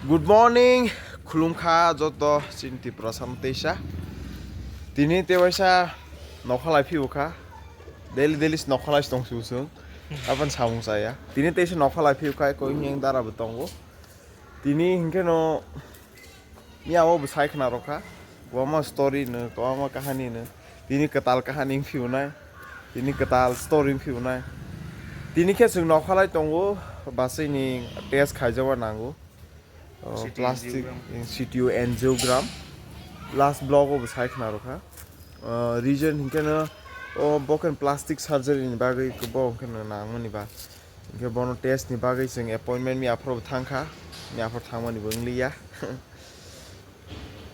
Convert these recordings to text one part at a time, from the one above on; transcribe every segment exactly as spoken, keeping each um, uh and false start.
Good morning, khulumkha joto chini Tripura sam teisa. Tini tewaisa nokhalai phiyo kha. Daily daily nokhalai tong su sung. Apan samung saya. Tini teisa nokhalai phiyo kha, koi hiang dara bo tongo. Tini hinkhe no miya o bo sai khna rokha. Kwbangma story no, kwbangma kahani no. Tini kwtal kahani phiyo nai. Tini kwtal story phiyo nai. Tini khe chwng nokhalai tongo. Basai ni test khaijaba nango. Oh, C T U plastic angiogram. C T U angiogram. Last block o bo sai khna rokha. Oh, reason hinkhe no, oh, bo khe plastic surgery ni bagwi bo khe no nangmani ba. Hinkhe bono test ni bagwi chwng appointment mi aphuru bo thangkha. Mi aphuru thangmani bo wngliya.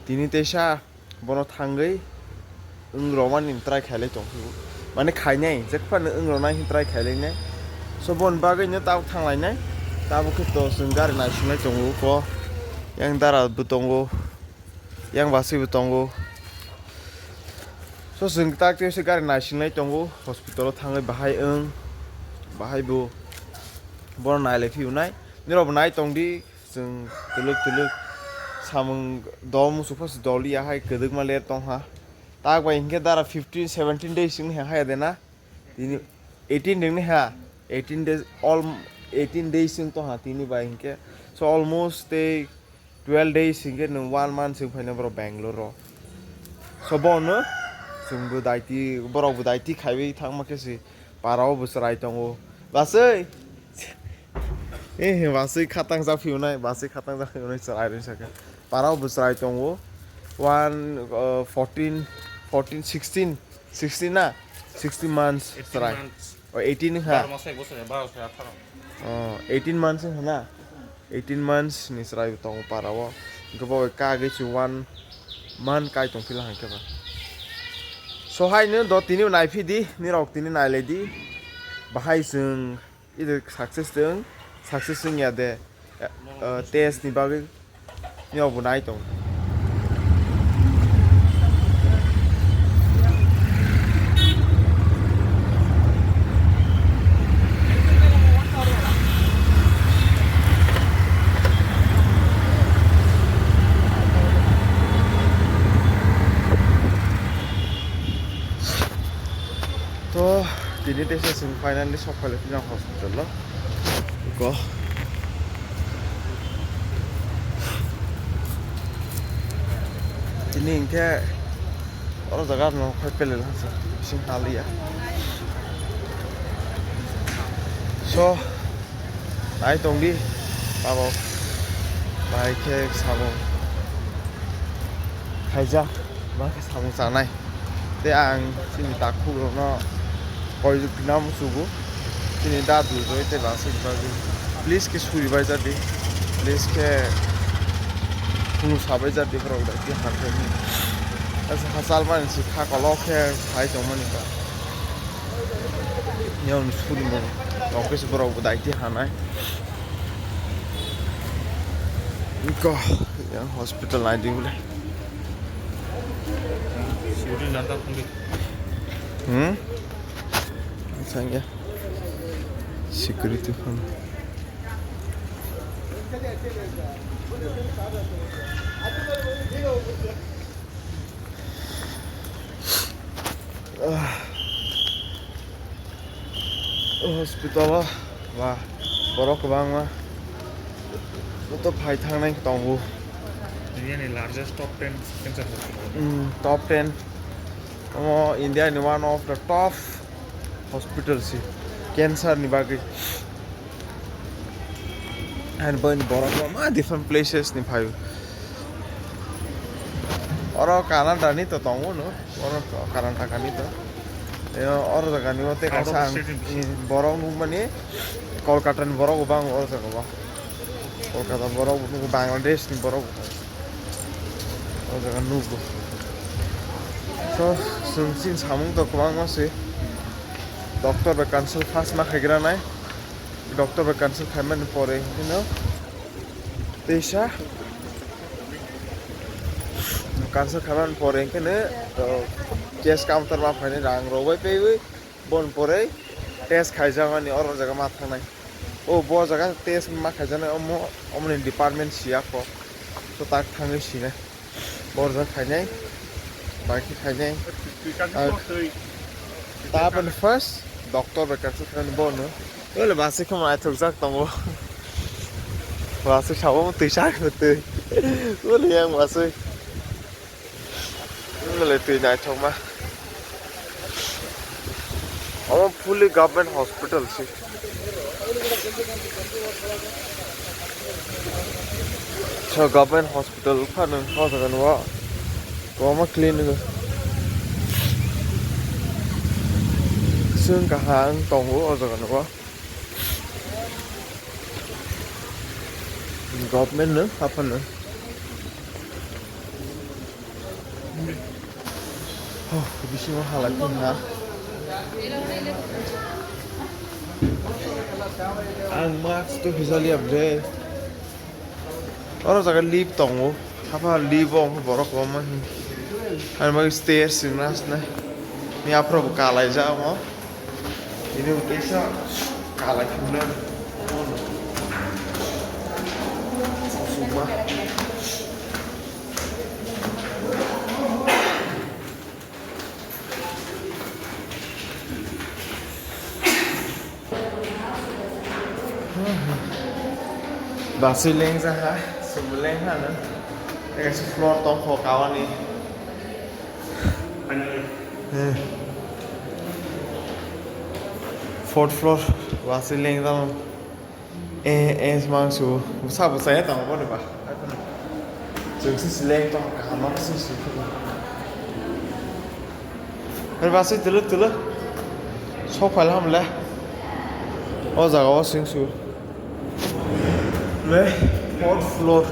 Tini teisa bono thangwi wng romani try khailai tongphio. Mane khainai, jekphano wng romnai hin try khailainai. So, bon bagwi no tabuk thanglainai. Tabuk khe to chwng gari naisinglai tongo ko. Yang dara bo tongo. Yang basui bo tongo. So, chwng tak tei se gari naisinglai tongo. Hospital o thangwi bahai wng. Bahai bo bono nailai phiyunai. Nirok bo nai tongdi. Chwng twlwk twlwk samung dol muchuk phas dol ya hai kwdwkma ler tongha. Tak bai hinkhe dara fifteen seventeen days wng hai de na. Tini eighteen wng ha. Eighteen days, all eighteen days wng tongha tini bai hinkhe. So almost tei twelve days hinkhe nwng one month wng phaina borok Bangalore o. So bono chwngbo daiti, borokbo daiti khaiwi thangma khe se para o bo chwrai tongo. Basui. Eh, basui khatang jak phiyunai, basui khatang jak phiyunai chwrai rwi sakha. Para o bo chwrai tongo. One, uh, fourteen, fourteen, sixteen, sixteen na? Sixteen months chwrai. Eighteen months. Oh, eighteen ha? Baro maso ek bosor, baro se atharo. Oh, eighteen months ha na? Eighteen months ni chwrai tongo para o. Hinkhe bo kagwi se one month kai tong phila hinkhe ba. So hai no do tini nai phidi, nirok tini nai lai di. Bahai chwng Ide success tong, success wng ya de, eh, test ni bagwi ni obo nai tong. To, tini teisa chwng finally sok phai lai philong hospital o. Iko. Tini hinkhe oro jaga no khai pele lang sa, bising haliya. So, Nai tongdi, abo bahai khe samung khaijak, bahai khe samung chanai. Tei ang chini takhuk rokno koijuk phina muchugo, chini dadu rok tei basai bagwi. Please khe suri bai jadi, please khe phunu sabai jadi borok bai khe hamkhe. Asa hachal mani si kha kolok khe phai tongmani ba. Yang suri mo, office borok bo daiti hanai. Iko, yang hospital nai di bole. Suri nanta phone di. Hmm? Sangya. Security phone. Ah. O hospital o ba borok kwbangma joto phai thangnai tongo. India ni largest top ten cancer hospital. Mm, top ten. Omo India ni one of the top hospital si cancer ni bagwi. And bo borok ma different places ni phaio. Oro Canada ni to tongo no, oro Karnataka ni to. Yo, oro jaga ni o tei kaisa ang, state ni. Borok nukmani Kolkata ni borok bo ang oro jaga o. Kolkata borok bo nugo, Bangladesh ni borok bo. O jaga nugo. So, chwng chini samung to kwbangma se. Doctor bai consult first ma khaigra nai. Doctor bai consult khaimani pore hino teisa consult khaimani pore hino cash counter ma phaini rang rok bai paiwi bon pore test khaijakmani oro jaga ma thangnai. O bo jaga test ma khaijaknai omo, omoni department siya kho. So tak thangwi sinai. Borjak khainai, bai khe khainai. Taboni first doctor bai kaisa thani bono. Ole basi khe naithokjak tongo. Basi sabo twi sak twi. Ole yang basi. Ole twi naithokma. Omo fully government hospital se. So government hospital phano o jaga no kwbangma clinic chwng kaham tongo o jaga no government no haphano. Oh, bisingo halai tongha. Ang mask to hijaliya bre. Oro jaga lift tongo. Hapha lift o wngkha borok kwbangma hin. Ani bagwi stairs ringna asnai. Ni aphuru bo kalaijak omo. Ini bo teisa kalai khumna. Sukma. Basi lengjaha, sumleng hano. Tei kaisa floor tongkho kawani. Eh. Fourth floor, basi lengjak. Eh, eh, mangsu. Bwsa bwsa ya tamo boni ba. Chwng se seleng tong kaham ma se se. Hei ba se tulu tulu. Sok phal ham le. O jaga o sing su. Le fourth floor.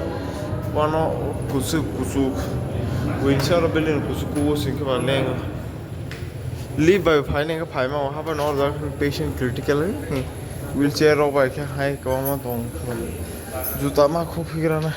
Wano kuchuk kuchuk. Wheelchair building kuchuk kubo sing ke ba leng. Lift bai phaina khe phaima o, haphano o jaga patient critical, hmm, wheelchair rok bai khe hai kwbangma tong. Juta ma khuk phigrana.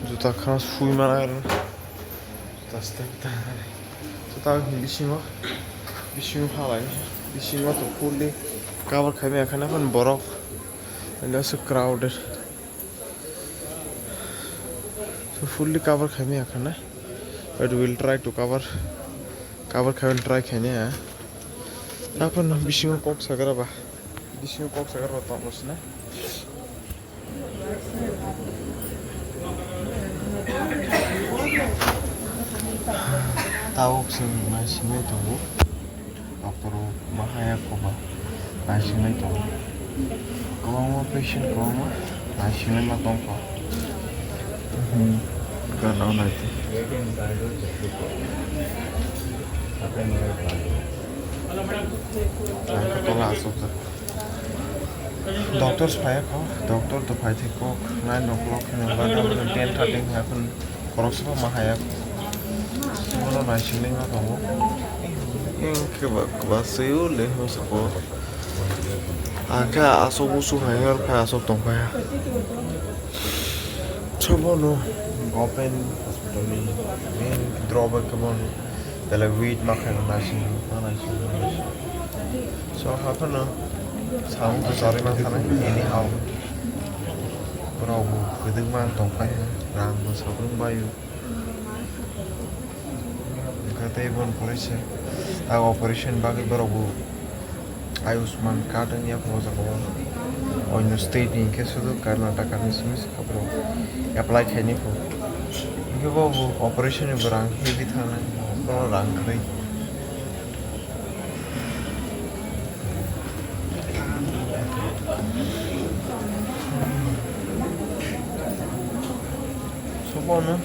Juta khana sui mana. Taste ta. Juta bisingo, bisingo halai, bisingo to fully cover khaimaya khana phan borok. And also crowded. So fully cover khaimaya khana. But we'll try to cover, cover khaimani try khainaya. Haphano bisingo kok sagra ba. Bisingo kok sagra ba tongma sina. Tabuk chwng naisinai tongo. Doctor rok bahai ya koba naisinai tongo. Kwbangma patient kwbangma naisinai ma tongkha. Hmm. Gana naidi. Ang tola aswk. Doctors phai kho, doctor to phai thai kok, nine o'clock hwnwi ba ten thirty hwnwi khoroksa ma haya. Bono naisinai ma tongo. Eng khe ba kwbaswi o le hwnwi sa kok. Ang khe aswk busu hai hor phai aswk tong phai ha. Sobono government hospital ni main drawback khe bono. Belai weight ma khaina naising, ma naising, ma naising. So, haphano samung to charwi ma khanai, anyhow. Borok bo kwdwkma wng tong phai, rang bo sabrung bai o. Hwnkhe tei bono pore se, a operation bagwi borok bo Ayushman card wngya kho o jaga o. Onyo state ni hwnkhe sudu Karnataka ni simi se kha borok apply khainai kho. Hwnkhe bo bo operation ni bo rang heavy thangnai, bono rang kwrwi. Sobono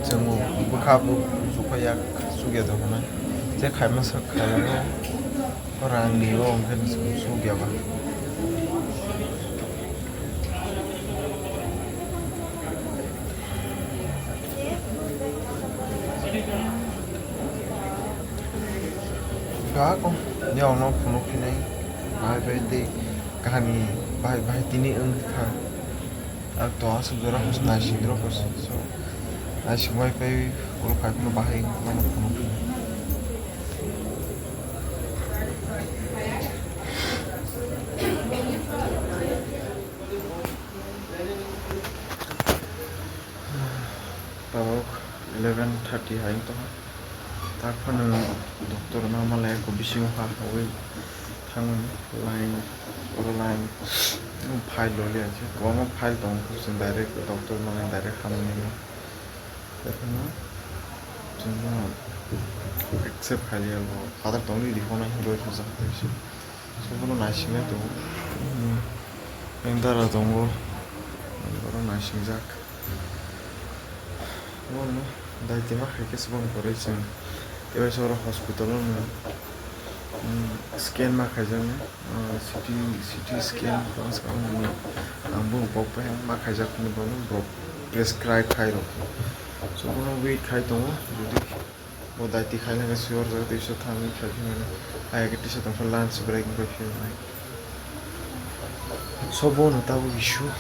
chwng bwkha bo chukha yak chukya tongmani. Je khaima sak khaio, rang ni o hwnkhe chwng chukya ba. Ga ko, ya ono phunuk hinai. Bahai bai tei kahani bahai bahai tini wng kha. Ar to aswk jora kos naising jora kos. So naising bai pai ulo khai phano bahai wng mano phano. Tabok eleven thirty hai wng tongkha. Tak phano doctor ma malai ko bisingo ha hawi thangmani line, oro line, file rok liya se kwbangma file tongo, chwng direct doctor malai direct hamya nini. Tei phano chwngno accept khailiya bo, father tongwi rihornai hinwi rwjak tei se. Sobono naisingnai tongo. Yang dara tongo. Oro naisingjak. Bono daitema khaikhe se bono pore chwng. Tei oro hospital o nwng, mm, scan ma khaijaknai. Ah, C T, C T scan tong sakang nwng. Ang bono pok pai ma khaijak hinwi bono borok prescribe khai rw. So bono wait khai tongo. Jodi Bo daiti khaina khe swi orjak, tei so thangwi khai phi mano. Ai khe tisa tongkha lunch break wngkha phi mano. Sobo no tabuk issue.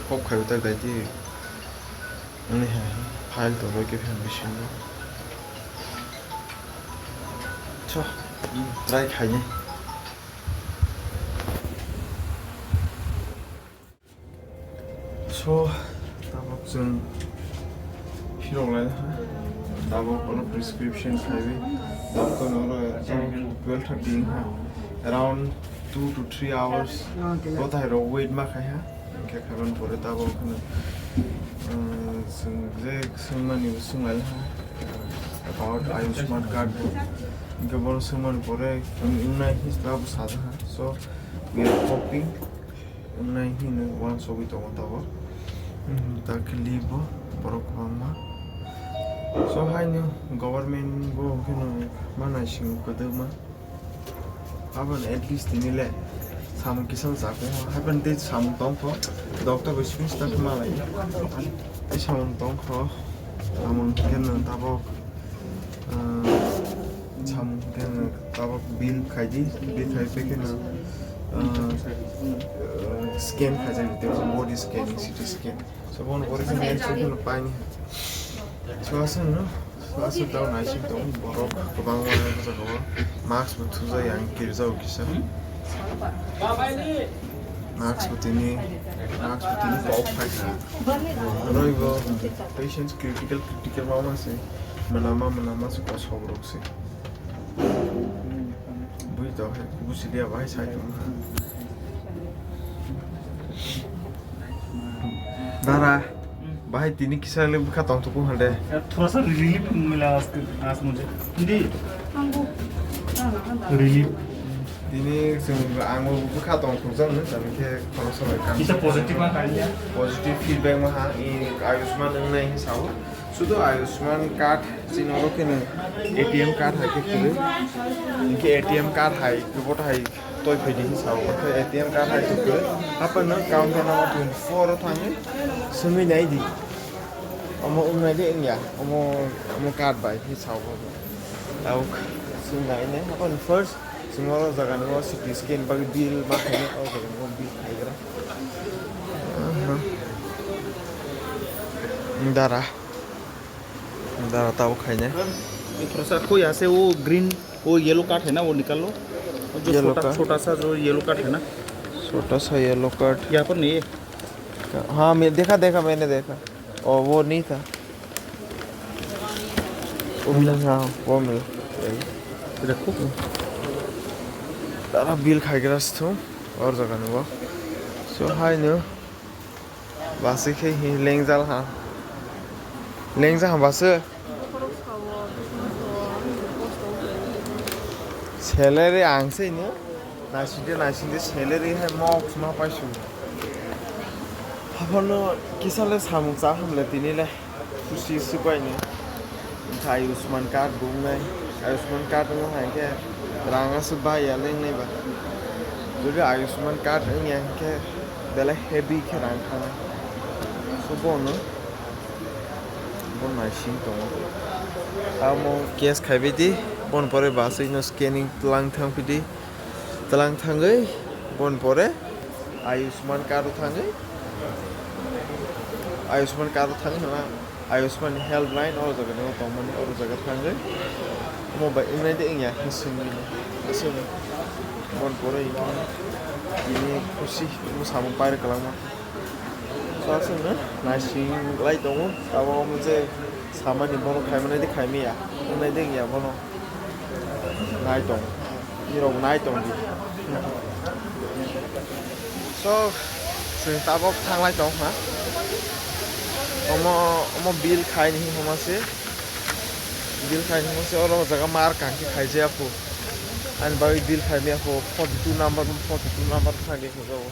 Kok khai utai daiti. Wngwi hai file to roi khe phi bisingo. So, try khainai. So, tabok chwng phirok lai ha. Tabok oro prescription khaiwi. Doctor oro twelve thirty ha. Around two to three hours. Bo thai rok wait ma khai ha. Hingkhe khaiban pore tabok kheno, um, chwng je swngmani bo swng lai ha. About Ayushman card bo. Hingkhe bono swngmani pore, um, wngnai hinwi tabok sajak ha. So, we are hoping. Wngnai hinwi uansugwi tongo tabok. Hmm, ta khe libo borok kwbangma. So haino government bo hwnkhe no ma naisingo kwdwkma. Aboni at least tini le samung kisa chakung. Haibani tei samung tongkho. Doctor bai simi sita khe malai. Tei samung tongkho. Samung khe no tabok. Ah, samung khe tabok bill khaidi, bill khai pekhe no, ah, scan khaijak, tei body scan, C T scan. So bono pore khe next week no paini. So aswk no, so aswk tao naising tong borok kwbangma jaga o mask bo thujak yang kirjao kisa. Mask bo tini, mask bo tini kok phai kha. Oro bo patients critical, critical ma ma se. Mwnama, mwnama se kosokrok se. Bui to hai, busi dia bahai sai tong. Dara, bahai tini kisa le bwkha tong tuku hande. थोड़ा सा रिलीफ मिला आज, आज मुझे। जी। Relief. Tini chwng ang bo bwkha tong thokjak no, tamo khe khoroksa bai kam. Kisa positive ma kanya. Positive feedback ma ha, i Ayushman wngnai hinwi sao. Sudu Ayushman card chini oro khe no A T M card hai khe kwrwi. Hinkhe A T M card hai khe bo hai toi phaidi hinwi sao. Hinkhe A T M card hai khe kwrwi. Haphano counter number twenty-four o thangwi swngwi naidi. Omo wngnai de wngya. Omo, omo card bai hinwi sao bo. Tabuk swngnaine haphano first. Chwng oro jaga ni o C T scan bagwi bill ma khainai, o jaga ni o bill khaigra. Aha. Dara. Dara tabo khainai. ये थोड़ा सा कोई यहाँ से वो ग्रीन, वो yellow card है ना, वो निकाल लो। वो जो येलो छोटा, कार्ड? छोटा सा जो येलो कार्ड है ना। छोटा सा येलो कार्ड। यहाँ पर नहीं है। हाँ, मैं देखा, देखा, मैंने देखा। ओ, वो नहीं था। वो मिला? हाँ, वो मिला। रखो। Dara bill khaigra se thung, or jaga ni bo. So, hai no. Basi khe hi lengjal ha. Lengjal ha basi. Salary ang se no. Naisingde, naisingde salary hai mok ma paisu. Haphano kisa le samung cha hamle tini le khusi se bai ni. Wngkha Ayushman card bo wngnai. Ayushman card wngkha hinkhe rang aswk bai ya le wngnai ba. Jodi Ayushman card wngya hinkhe belai heavy khe rang thana. So bono. Bo naising tongo. Amo cash khaibai di, boni pore basui no scanning tlang thang phi di. Lang thangwi bon pore Ayushman card o thangwi, Ayushman card o thangwi hwnna Ayushman helpline oro jaga no tongmani oro jaga thangwi omo bai wngnai de wngya hwnwi swngwi swngwi bon pore ini khusi samung pairwk kwlangma. So aswkno naising lai tongo, abo omo je samani bono khaimani de khaimiya, wngnai de wngya bono. Nai tong, nirok nai tong di. So, chwng tabok thanglai tong ha. Omo, omo bill khai ni hwnma se. Bill khai ni hwnma se oro jaga mar kangkhe khaijaya phu. Ani bagwi bill khai maya phu forty two number, forty two number thangdi hwnjago.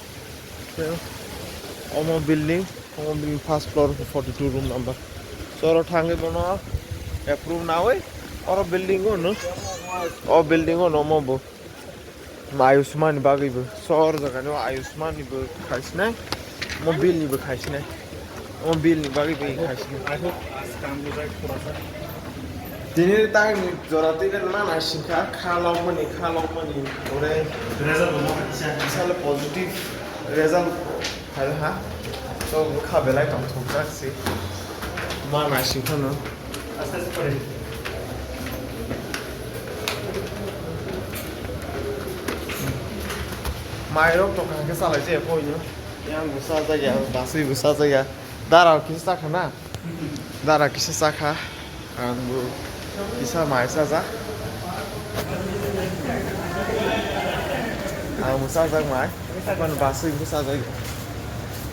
Omo building, omo building first floor forty two room number. So oro thangwi bono approve nawi oro building o no, o building o no omo bo Ayushman ni bagwi bo. So oro jaga ni o Ayushman ni bo khaisinai, omo bill ni bo khaisinai. O bill ni bagwi bai khaisini. Tini tang jora tini ma naisingkha, kha longmani, kha longmani, ore result bo ma kisa. Sale positive result phai ha. To kha belai tong thok jak si. Ma naisingkha no. Mairok tong kha khe salai se phoi no. Yang bo sajak ya, basui bo sajak ya. Dara kisa sakha na? Dara kisa sakha. Ang bo kisa mai sajak. Ang bo sajak mai. Apan basui bo sajak.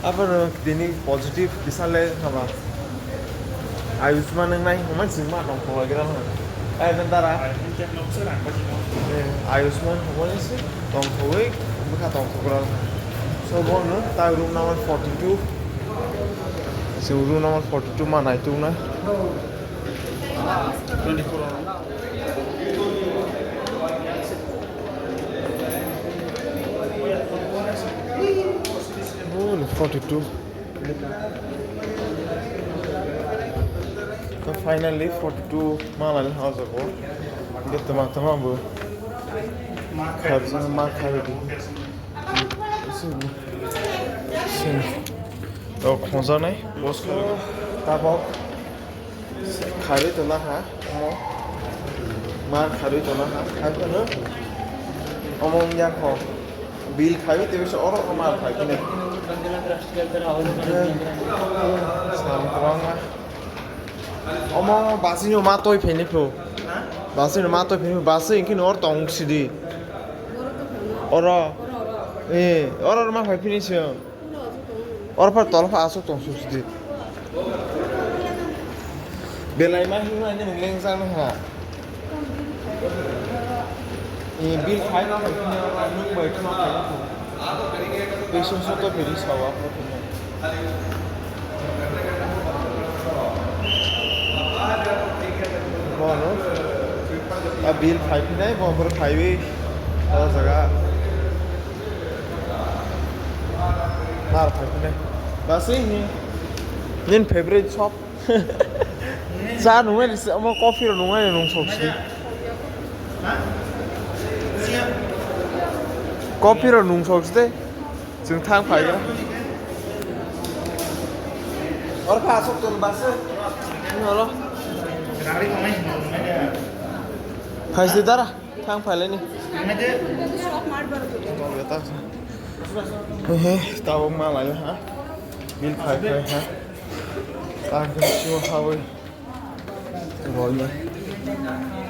Apan dini positive kisa le haba. Ayushman nang nai homa jingma tong thok lagi rang. Ai ben dara. Eh, Ayushman homa ni se tong thok oi bwkha tong thok rang. So bo no ta room number forty two. Chwng room number forty two ma naituknai. Room forty two. To finally forty two ma lai ha jago. Ge tama tama bo. Kharjana ma kharidi. Sini. Sini. O khonjaknai. Bos kharwi. Tabok. Kharwi tongna ha. Omo. Mar kharwi tongna ha. Hai phano. Omo wngya kho. Bill kharwi tei bisa oro kho mar khai phini. Sam kwbangma. Omo basino ma toi phini phu. Basino ma toi phini phu. Basi hwnkhe no or tong sidi. Oro. Eh, oro ma phai phini se. Oro pha tol pha asuk tong suk sidi. Belai ma himma ni nung leng jang ha. Eh, bill khai no phai phini oro nung bai khma phai no. Patient soto phiri sawa. Bono a bill phai phinai, bo bwrwi phaiwi o jaga mar phai phinai. Basui ni nini favorite shop. Cha nungmani se, omo coffee rok nungmani nung sok sidi. Coffee rok nung sok sidi. Chwng thang phai ya. Oro kha asok ton bus. Holo. Phai sidi dara. Thang phai lai ni. He, tabok ma lai ha. Bill khai khai ha. Tang khe sio ha oi. Roya.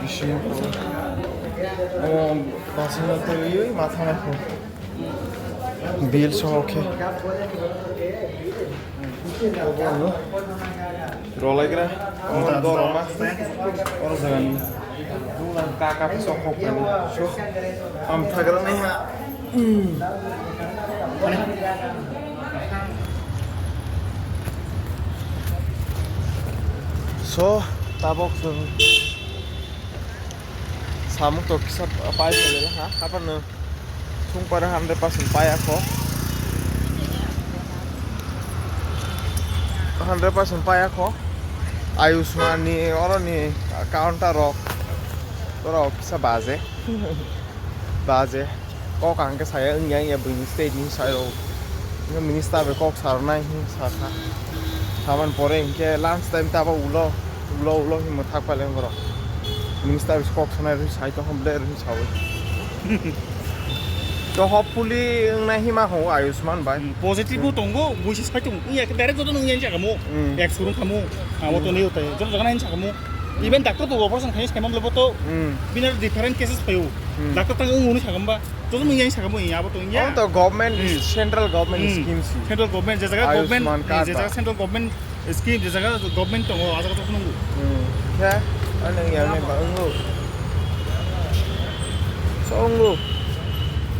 Bisingo. O basino twi ma thang kho. Bill so khe. Rolai gra. Oro doroma. Oro jagani. Dula kaka sok kho. So. Am thagra nai ha. So, tabok chwng samung tok kisa pai phailai ha, haphano thung pare hundred percent paiya kho. Hundred percent paiya kho. Ayushman ni oroni counter rok, borok kisa baje. Baje. Kok ang khe saya wngya wngya buini state ni sai rok. Wngkhe minister bai kok sa rwnai hinwi sakha. Samani pore hinkhe lunch time tabo ulo, ulo, ulo hinwi mwthak pailai borok. Minister bai kok sanai rwi sai tongkha ble rwi saui. To hopefully wngnai hima ho Ayushman bai. Hmm, positive bo tongo, buisi sai tongo. Iya khe direct joto nung yang sakamo. Hmm. Ek surung kamo. Amo to neo tai. Joto jagana hin sakamo. Even doctor to operation khai sai mamle bo to. Hmm. Bina different cases payo. Hmm. Doctor tang ung uni sakamba. Joto nung yang sakamo iya bo to iya. Oh, to government, Hmm. central government Hmm. scheme si. Central government, je jaga government, Ayushman card je jaga ba. Central government scheme, je jaga government tongo, a jaga joto nungo. Hmm. Khe, ano yang ni ba wngo. So wngo.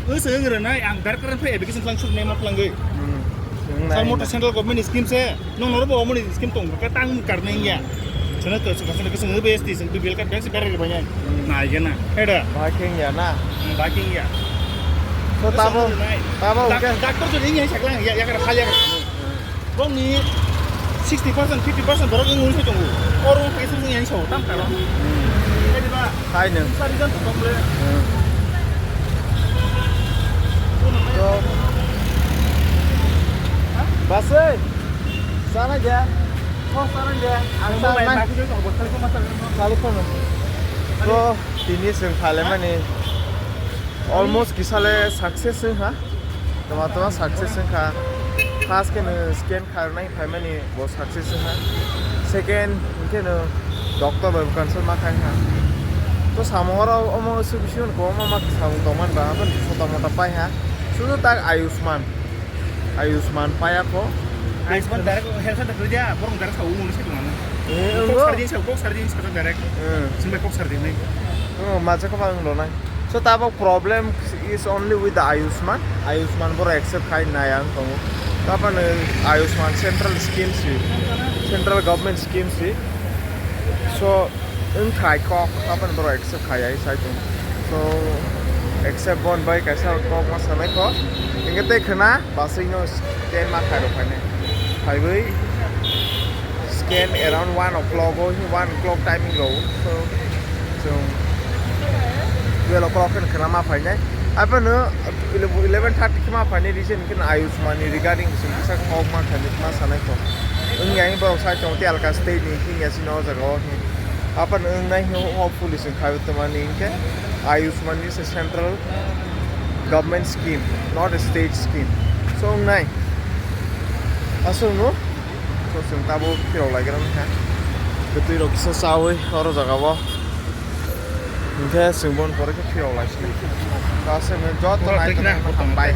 Wng se wng rwnai, ang darkar phai application khwlang suk nema khwlangwi. Hmm. Wng nai Salmo to wng nai. Central government scheme se, no noro bo omoni scheme tong ka tang kar nai ya. Chana to chana to chana B S T se B P L card bang se berai bai nai. Hmm. Nai gena. Heda. Ba keng ya na. Hmm, ba keng ya. So tabo, Wng se wng rwnai. tabo Dak-, ke. Doctor to ngi hai saklang ya, ya kar phal ya. Hmm. Bongni sixty percent, fifty percent borok wng wngwi tongo. Oro wng khe wng yang sao, tam karo. Hmm. Kaidiba? Hai nung. Sari jan to tong le. Hmm. Bono mai. To. Ha? Basai. Sana dia. Oh, sana dia. Ang Ang sana mai mai. Mai ko to bo, sai ko ma sa. Sali kono. To, tini sing phale mani. Almost kisale success wngkha. Tama tama success wngkha. First khe no scan khairoknai phaimani bo success wngkha. Second hinkhe no doctor bai consult ma khai kha. To samung oro omo swk bisingo kwbangma ma samung tongmani ba, aboni sota mota pai ha. Sudu tak Ayushman. Ayushman paya ko. Ayushman direct health center khwlai dia, borok direct sa ung ung se tongmani. Eh, Kok wngo. Sarjini sa, kok sarjini sa direct. Hmm. Sing bai kok sarjini. Oh, macha ko bang lo nai. So tabok problem is only with the Ayushman. Ayushman borok accept khai nai ang tongo. Tapano Ayushman central scheme si, central government scheme si. So wng khai kok, tapano borok accept khai ai sai tong. So accept bon bai kaisa kok ma sanai kok. Hingke tei khna basai no scan ma khai rok phainai. Phaiwi scan around one o'clock o, one o'clock timing rok. So, chwng twelve o'clock khe khna ma phainai. Aphano eleven thirty khe ma phainai, reason khe Ayushman ni regarding se kisa kok ma khainai, ma sanai kok. Wng yang borok sai tong te alka state ni, hing ya sino o jaga o. Aphano wng nai ho, hopefully se khai tongmani hinkhe Ayushman ni se central government scheme, not a state scheme. So wng nai. Aswk no? So chwng tabuk phirok lai gra wngkha. Kwtwi rok kisa chawi oro jaga o. Hinkhe chwng boni pore khe phirok lai sini. Aswk no joto nai tongmani hambai.